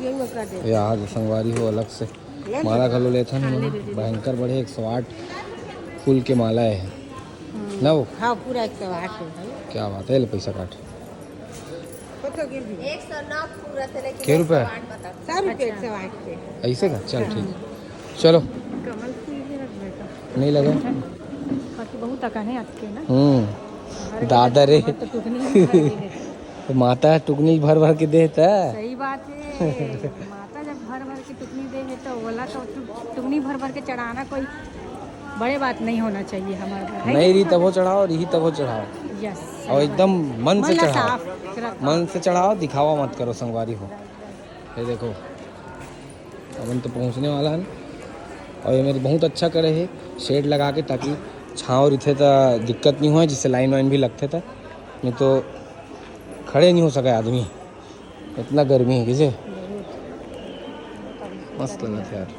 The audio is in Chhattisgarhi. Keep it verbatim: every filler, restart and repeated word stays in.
ये आज संगवारी हो अलग से माला घलो लेथन हमन। भयंकर बड़े एक सौ आठ फूल के माला हे ना वो। हाँ, पूरा एक सौ आठ है। क्या बात है, ले पैसा काट। एक सौ नौ पूरा थे, लेकिन के रुपया? सौ रुपये एक सौ आठ के। ऐसे का? चल ठीक। चलो। कमल फूल भी रख बेटा। नहीं लगा। बाकी बहुत अकन है अटके ना। हम्म। दादा रे। तो टुकनी भी भर के देता। माता टुकनी भर भर के देता। सही बात है। माता जब भर भर के टुकनी दे है तो ओला तो टु-, टुकनी भर भर के चढ़ाना कोई बड़े बात नहीं होना चाहिए हमारे घर, है नहीं कि रही नहीं? तभो चढ़ाओ, रही तभो चढ़ाओ। यस। और एकदम मन से चढ़ाओ। मन से चढ़ाओ, दिखावा मत करो संगवारी हो। ये देखो, अपन तो पहुँचने वाला है। और ये मेरे बहुत अच्छा करे है शेड लगा के, ताकि छाँव रहिथे त दिक्कत नहीं होय, जिससे लाइन वाइन भी लगथे त, नहीं तो खड़े नहीं हो सके आदमी, इतना गर्मी है किसे। मस्त लगत है यार।